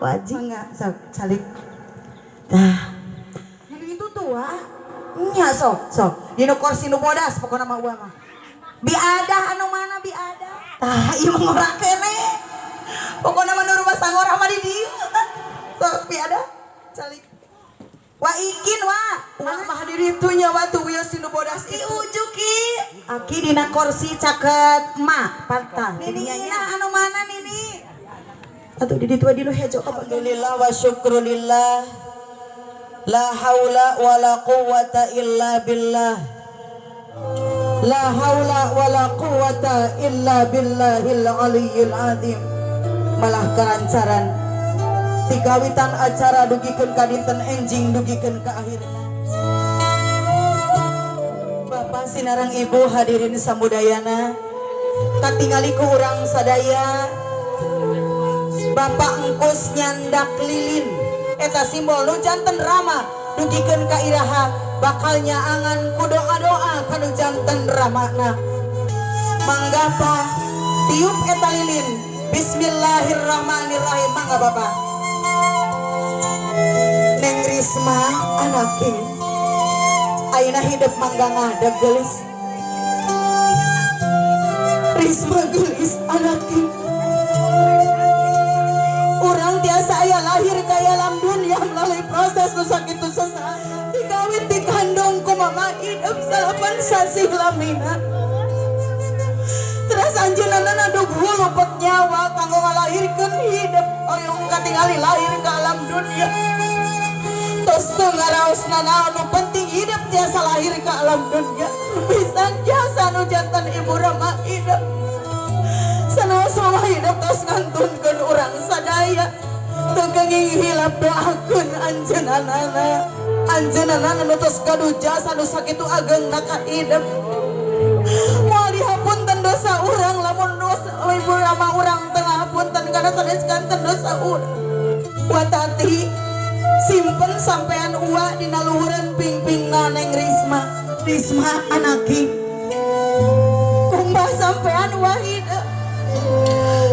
Wajib. Mangga sok calik. Tah, Ini itu tua. Nya sok sok. Dina kursi nu bodas pokona mah uang mah. Biadah anu mana biadah. Tah, ieu mah ngora keneh. Pokona mah nu rumah sangora mah di dieu. Sok biadah. Calik. Wa ikin wa. Wa mah di ditu nya wa tuh wios nu bodas Ki itu. Uju ki. Aki dina kursi caket ma pantah. Nini Nini ina anu mana Nini? Atuh di ditu di nu hejo ka bagian. Alhamdulillah wa syukrulillah. La haula wa la quwwata illa billah. La haula wa la quwwata illa billahil aliyyil azim. Malah kelancaran tigawitan acara dugikeun ka dinten enjing dugikeun ka akhirna. Bapak sinareng Ibu hadirin samudayana, katingali ku urang sadaya Bapak engkus nyandak lilin, eta simbol nu janten rama dugikeun ka iraha bakal nyaangan ku doa-doa kanu janten ramana. Mangga Pak, tiup eta lilin. Bismillahirrahmanirrahim. Mangga Bapak. Neng Risma anake, ayeuna hidup mangga ngadeg geulis. Risma geulis anake, urang tiasa aya lahir ka alam dunia melalui proses nu sakitu susah. Dikawin dikandung ku mama hidup 9 sasih lamina. Terus anjeunna nadug hulu pek nyawa kanggo ngalahirkeun hidup. Oyong katingali lahir ke alam dunia, tos teu ngaraos nanaon, nu penting hidup tiasa lahir ke alam dunia. Pisan jasa nu janten ibu rama hidup. Sanaos mama hidup tos ngantunkeun urang sadaya, teu kenging hilap doakeun anjeunna. Anjeunna nu tos gaduh jasa nu sakitu ageng ka hidup. Moal dihapunten dosa urang lamun dosa ibu rama urang teu ngahapunten kana sanes kanten dosa urang. Watati, simpen sampean ua dina luhureun pingpingna Neng Risma. Risma anaki, kumbah sampean ua hidup,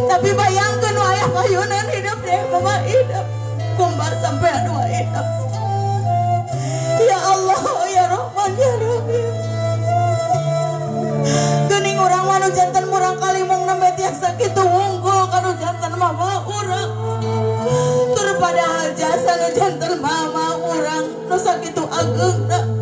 tapi bayangkeun wayah payunan hidup deh mama hidup. Kumbah sampean ua hidup. Ya Allah, ya Rahman, ya Rahim. Geuning urang mah nu janten murang kali mung nembe tiasa kitu wungkul kanu janten mama urang. Tur padahal jasa nu janten mama urang nu sakitu ageungna.